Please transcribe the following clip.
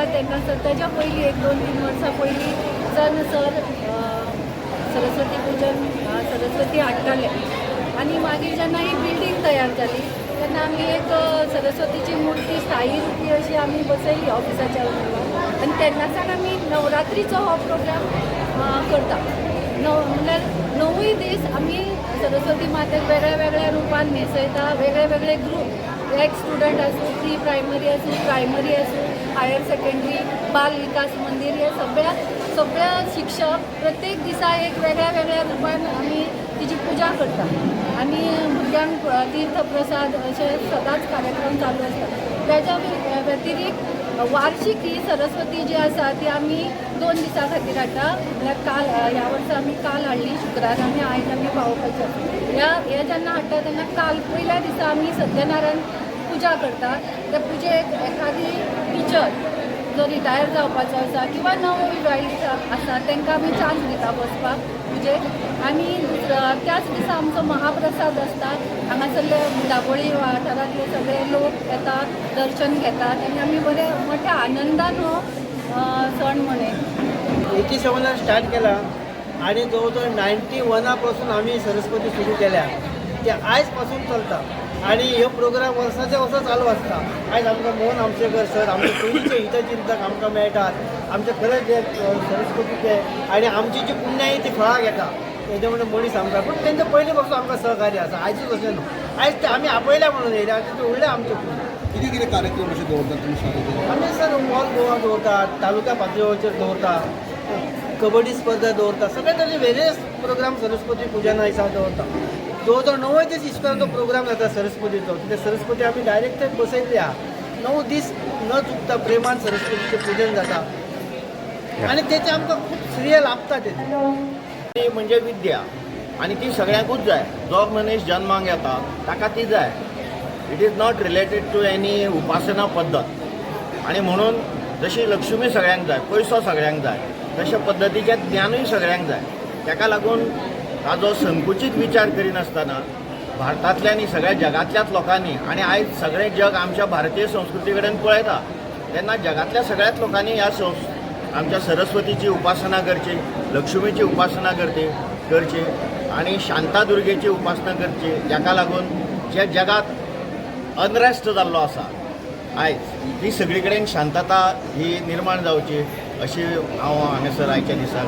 आयला तेन्ना सर, तेज्या पयलीं एक 2-3 वर्सां पयलीं सन सर सरस्वती पुजन सरस्वती हाडटाले आनी मागीर जेन्ना ही बिल्डींग तयार जाली तेन्ना आमी एक सरस्वतीची मूर्ती स्थायी रुपी अशी आमी बसयली ऑफिसाच्या रुपान आनी तेन्नासान आमी नवरात्रीचो हो प्रोग्राम करता. णव म्हणल्यार णवूय दीस आमी सरस्वती मातेक वेगळ्या वेगळ्या रुपान न्हेसयता. वेगळे वेगळे ग्रूप, एक स्टुडंट आसूं, प्री प्रायमरी आसूं, प्रायमरी आसूं, हायर सेकंडरी, बाल विकास मंदीर, हे सगळ्या सगळ्या शिक्षक प्रत्येक दिसा एक वेगळ्या वेगळ्या रुपान आमी तिची पुजा करता आनी भुरग्यांक तीर्थ प्रसाद अशे सदांच कार्यक्रम चालू आसता. तेज्या व्यतिरिक्त वार्षिक ही सरस्वती जी आसा ती आमी 2 दिसां खातीर हाडटा. म्हळ्यार काल, ह्या वर्सा आमी काल हाडली शुक्रार आनी आयज आमी पावोवपाची आसा. ह्या हे जेन्ना हाडटा तेन्ना काल पयल्या दिसा आमी सत्यनारायण पुजा करता. त्या पुजेक एखादी टिचर जो रिटायर जावपाचो आसा किंवा नवविवाहीत आसा तांकां आमी चान्स दिता बसपाक पुजेक. आनी त्याच दिसा आमचो महाप्रसाद आसता. हांगासरले दाबोळी वाठारांतले सगळे लोक येतात, दर्शन घेतात आनी आमी बरे मोठ्या आनंदान हो सण मनयतात. 87नान स्टार्ट केला आणि जवळ जवळ 91आ पासून आमी सरस्वती सुरू केल्या. ते आयज पासून चलता आणि ह्यो प्रोग्राम वर्साच्या वर्सा चालू आसता. आयज आमकां मोहन आमशेकर सर, आमचे पयलींचे हितचिंतक आमकां मेळटात. आमचे खरेंच जे सरस्वतीचे आणि आमची जी पुण्याय ती फळां घेता. तेजे म्हणून मनीस आमकां, पूण तेंचे पयलीं पासून आमकां सहकार्य आसा. आयजूच अशें न्हू, आयज ते आमी आपयल्या म्हणून येयले आनी ते व्हडले आमचे खूब. कितें कितें कार्यक्रम अशे दवरतात तुमी शाळेचे? आमी सर ऑल गोवा दवरतात, तालुका पातळीवरचेर दवरता, कबड्डी स्पर्धा दवरता, सगळे तरेचे वेरियस प्रोग्राम सरस्वती पुजना दिसा दवरता. जवळ जवळ 9 दीस इस्कॉलाचो प्रोग्राम जाता सरस्वतीचो. ते सरस्वती आमी डायरेक्ट थंय बसयल्ली आहा. 9 दीस न चुकता प्रेमान सरस्वतीचें पुजन जाता आनी तेचें आमकां खूब श्रेय लाभता तेजें. ती म्हणजे विद्या आनी ती सगळ्यांकूच जाय. जो मनीस जन्माक येता ताका ती जाय. It is not related to any उपासना पद्दत. आनी म्हणून जशी लक्ष्मी सगळ्यांक जाय, पयसो सगळ्यांक जाय, तशा पद्दतीचें ज्ञानूय सगळ्यांक जाय. ताका लागून ताजो संकुचीत विचार करिनासतना भारतांतल्या आनी सगळ्या जगांतल्याच लोकांनी, आनी आयज सगळें जग आमच्या भारतीय संस्कृती कडेन पळयता, तेन्ना जगांतल्या सगळ्याच लोकांनी ह्या आमच्या सरस्वतीची उपासना करची, लक्ष्मीची उपासना करची आनी शांतादुर्गेची उपासना करची, जाका लागून जे जगात अनरेस्ट जाल्लो आसा आयज, ती सगळी कडेन शांतता ही निर्माण जावची अशी हांव हांगासर आयच्या दिसाक